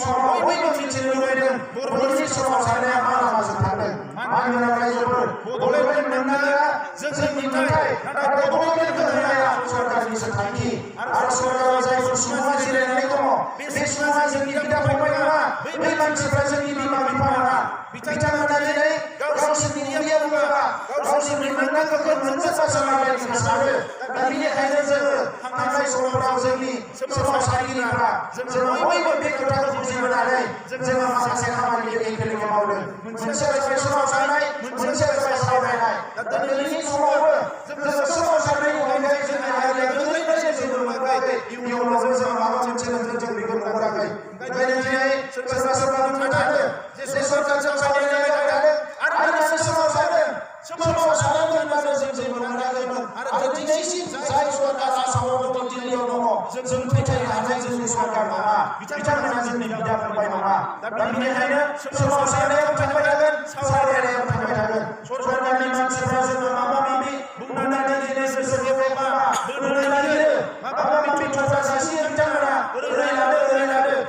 समाव बयबो मिथिनो लुबैदों बर'नि सोमावसारनाया मा लामाजों थांदों। मानोना रायजोफोर बड'लेण्ड मोननाया जोंनि मोनथाय, नाथाय बड'लेण्ड होनाया सरकारनिसो थांखि आरो सरकाराव जायफोर सुबुङा जिरायनानै दङ बे सुबुङा जोंनि बिदा फंबाय नङा, बै मानसिफ्रा जोंनि बिमा बिफा नङा। बिथांमोना दिनै गावसोरनि उदैयाव नङाबा गावसोरनि मोननांगौखौ मोनजोबबासो मालायनिखौ सानो। दा बेनिखायनो जोङो थांनाय समफोराव जोंनि सोमावसारगिरिफ्रा जोङो बयबो बे खोथाखौ बुजिबोनानै जोङो माखासे खामानिखौ एखेलेखे मावदों। मोनसे जाबाय सोमावसारनाय, मोनसे जाबाय सावरायनाय। दा दिनैनि समावबो जोङो सोमावसारनायनि अनगायै जोंनि हारिया गोरलैयैनो जेबो मोनबाखै, इयुनावबो जों माबा मोनसे मोनगोन जों बेखौ नुहराखै। ओंखायनो दिनै सोरबा बुंनो थाङो जे सरकारजों सावरायलायबाय थादों आरो दासो सोमावसारदों। सोमावसारामोनब्लाबो जों जेबो मोनाखैमोन आरो दिनैसिम जाय सरकार आसामाव दङ, दिल्लीयाव दङ, जों फोथायनो हानाय जोंनि सरकार नङा। बिथांमोना जोंनि बिदा फंबाय नङा। दा बेनिखायनो सोमावसारनायाव थांबाय थागोन, सावरायनायाव थांबाय थागोन। सरकारनि मानसिफ्रा जोङो माबा माबि बुंनानै दिनै गोसोखौ एखनबा बोनो नागिरो, माबा माबि थफ्ला जासियो बिथांमोना, ओरै लादो।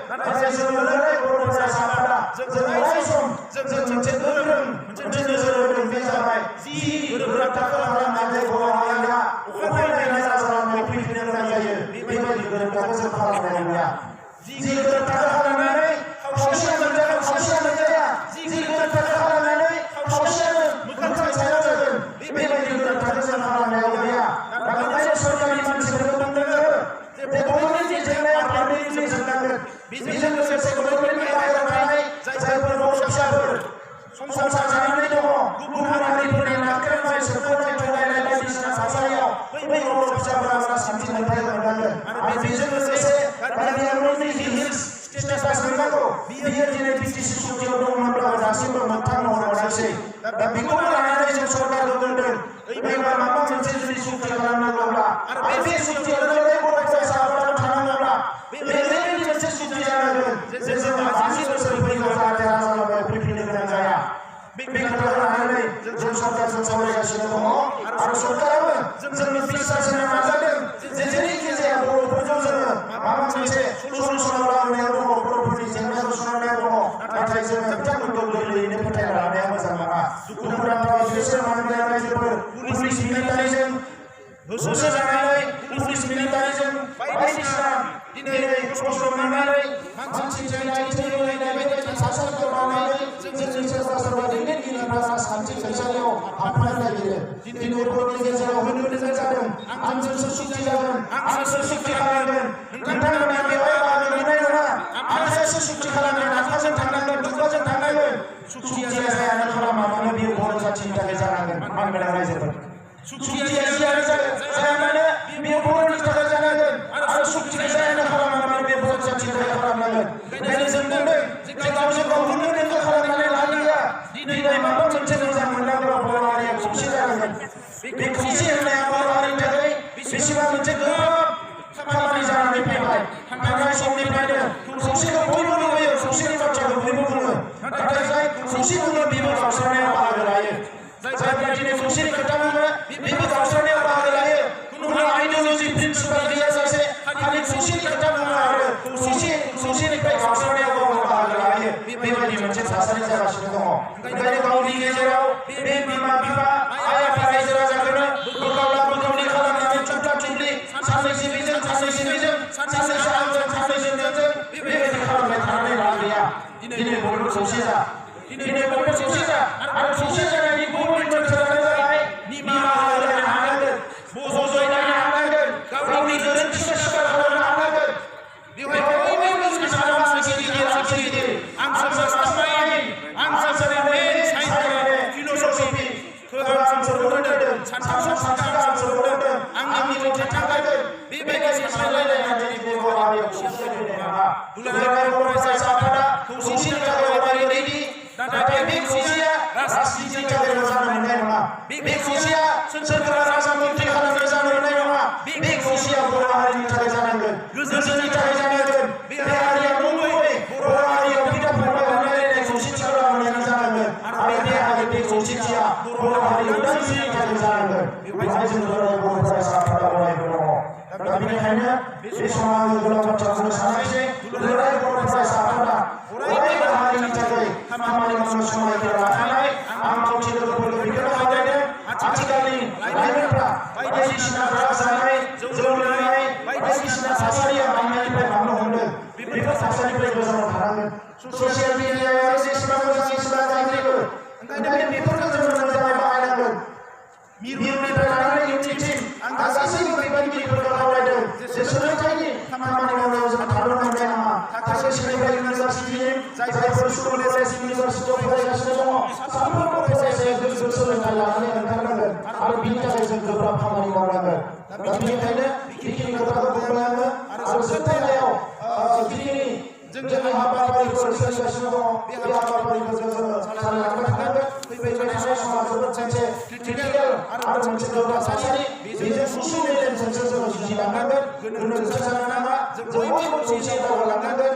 नाथाय जोङो ओरै बर' फरायसाफोरा जों अराय सम जों मोनसे गोख्रों मोनसे नोजोर होदों, बे जाबाय जि गोरोबथाखौ खालामनानै बर' हारिया अखानायै राजा जानानै फैफिननो गोनां जायो, बेबायदि गोरोबथाखौ जों खालामनाय नङा। जि गोरोबथाखौ खालामनानै खावसेया मोनजागोन, खावसेया मोनजाया, जि गोरोबथाखौ खालामनानै खावसेयानो मोखां सायाव जागोन, बेबायदि गोरोबथाखौ जों खालामनायाव गैया। दा ओंखायनो सरकारनि मानसिफोरखौ बुंदों जे बड'लेण्डनि जेंनाया फारनैथिंबो जोबनांगोन। बेजों लोगोसे बड'लेण्डनि बाहेरायाव थानाय जायफोर बर' फिसाफोर संसार जानानै दङ, गुबुन हारिफोरनि नाख्रेबनाय, सोबख'नाय, थगायनाय बायदिसिना थासारियाव बै बर' फिसाफोरा राजखान्थि मोनथाय मोननांगोन। आरो बेजों लोगोसे कार्बि आंलंनि हिल्स स्टेटास मोननांगौ, बियो दिनै बिटिसि सुक्तियाव दंमोनब्लाबो दासिमबो मोगथां महर मोनाखै। दा बेखौबो लानानै जों सरकारखौ बुंदों, एबार माबा मोनसे जुदि सुक्ति खालामनांगौब्ला आरो बे सुक्तियाव ओरैबायदि बर' फरायसाफोरा थानांगौब्ला बे ओरैबायदि मोनसे सुक्ति जानांगोन जे जोङो 50 बोसोर फैगौ जाहाथे राजालामायाव फैफिननो गोनां जाया। बे खोथाखौ लानानै जों सरकारजों सावरायगासिनो दङ आरो सरकाराबो जोंनो बिसास होनो नाजादों जे जेरैखि जाया बर'फोरखौ जोङो माबा मोनसे सलुसनाव लाबोनायाव दङ, बर'फोरनि जेंनाखौ सुस्रांनायाव दङ। नाथाय जोङो बिथांमोनखौ गोरलैयैनो फोथायना लानाया मोजां नङा। दुखुनांथाव बिसोर मानगोनां रायजोफोर पुलिस मिलिटारिजों होसोजानानै, पुलिस मिलिटारिजों बायदिसिना दिनै खस्थ' मोननानै मानसि थैनाय, थैलायनाय बेबायदि थासारिखौ लानानै जोंनि सोरबा दैदेनगिरिफ्रा राजखान्थि फैसालियाव हाबनो नागिरो। दिनै बर'फोरनि गेजेराव होनो जादों, आंजोंसो सुक्ति जागोन, आंसो सुक्ति खालामगोन, नोंथांमोना बेवहाय बाहागो मोननाय नङा, आंसो सुक्ति खालामगोन, आफाजों थांनांगोन, दुब्बाजों थांनांगोन। सुक्तिया जायानो खालामा मानो बेयो बर' जाथिनि थाखाय जानांगोन। मानगोनां रायजोफोर, सुक्तिया जियानो जाया मानो बेयो बर'नि थाखाय जानांगोन आरो सुक्तिया जायानो खालामा मानो बे बर' जाथिनि थाखाय खालामनांगोन। ओंखायनो जों बुंदों जे गावजों गाव होनो दोननो खालामनानै लालिया। दिनै माबा मोनसे मोजां मोननांगौ बर' हारिया खौसे जानांगोन। बे खौसे होननाया बर' हारिनि थाखाय बेसेबां मोनसे गोब्राब खामानि जानानै फैबाय। थांनाय समनिफ्रायनो खौसेखौ बयबो लुबैयो, खौसेनि बाथ्राखौ बयबो बुङो, नाथाय जाय खौसे बुङो बेबो गावस्रानायाव बाहागो लायो। जायफ्रा दिनै खौसेनि खोथा बुङो बेबो गावस्रानायाव बाहागो लायो। खुनु आइडिय'लजि प्रिन्सिपाल गैयाजासे खालि खौसेनि खोथा बुङो आरो खौसेनिफ्राय गावस्रानायाव गावनो बाहागो लायो। बेबायदि मोनसे थासारि जागासिनो दङ। ओंखायनो गावनि गेजेराव बे बिमा बिफा, आइ आफा, रायजो राजाखौनो बोखावला-बोखावलि खालामनानै थुब्ला-थुब्लि, साननैसो बेजों, साननैसो बेजों, साननैसो आंजों, साननैसो नोंजों, बेबायदि खालामबाय थानानै लाब गैया। दिनै बयबो खौसे जा, दिनै बयबो खौसे जा आरो खौसे जानायनि गुबै मोनथोरानो जाबाय निमाहा होलायनो हानांगोन, बजबलायनो हानांगोन, गावनि गोरोन्थिखौ स्वीकार खालामनो हानांगोन। बेवहाय बयबो जुदि सानबा आंसो गिदिर, आंसो गिदिर, आंसो मास्टारमाइन्ड, आंसो मेन साइन्टिस्ट, फिल'सफि, आंसो रोंदों, सानखां आंसो रोंदों, आंनि मथे थांगोन, बेबायदि सानलायलायना दिनै बर' हारियाव खौसे फैनाय नङा। दुलाराय बर' फरायसा आफादा खौसेनि थाखाय अराय रेडि, नाथाय बे खौसेया राजनितिनि थाखायल' जानो मोननाय नङा। बे खौसेया सोरखारा राजा मन्थ्रि खालामनो जानो मोननाय नङा। बे खौसेया बर' हारिनि थाखाय जानांगोन, गोजोननि थाखाय जानांगोन। बे हारिया नंगुबै बर' हारियाव बिदा फंबाय अनलायलायनाय खौसेथिखौ लाबोनानै जानांगोन आरो बे खौसेथिया बर' हारि उदांस्रिनि थाखाय जानांगोन। बेवहाय जों दुलाराय बर' फरायसा आफादा अरायबो दङ। दा बेनिखायनो बे समाव आङो गोलाव बाथ्रा बुंनो सानाखिसै। दुलाराय बर' फरायसा आफादा ससियेल मिडियायाव जेसेबां मोजां एसेबां गाज्रिबो ओंखायनो बेफोरखौ जोङो मोजाङै बाहायनांगोन मिरुनिफ्राय लानानै इउनिटिसिम आं गासैबो दैदेनगिरिफोरखौ खावलायदों जे सोलोंथाइनि खामानि मावनायाव जों थाद'नो मोननाय नङा थाखो सेनिफ्राय इउनिभारसिटिसिम जायफोर स्कुल कलेज इउनिभारसिटियाव फरायगासिनो दङ साफ्रोमबो फरायसाया गोग्गो सोलोंथाइ लानानै ओंखारनांगोन आरो बिनि थाखाय जों गोब्राब खामानि मावनांगोन दा बेनिखायनो बेखिनि खोथाखौ बुंबाय आङो आरो जोबथायाव जिखिनि जोंनि हाबाफारिफोर सोलिगासिनो दङ बे हाबाफारिफोरखौ जोङो सालायलांबाय थानांगोन फैबाय थानाय समा जोबोद मोनसे क्रिटिकेल आरो मोनसे गोब्राब थासारि बेजों गुसु मेलेमजोंसो जोङो जुजिलांनांगोन गोनो गोथो जानो नाङा जों बयबो खौसेयै दावगालांनांगोन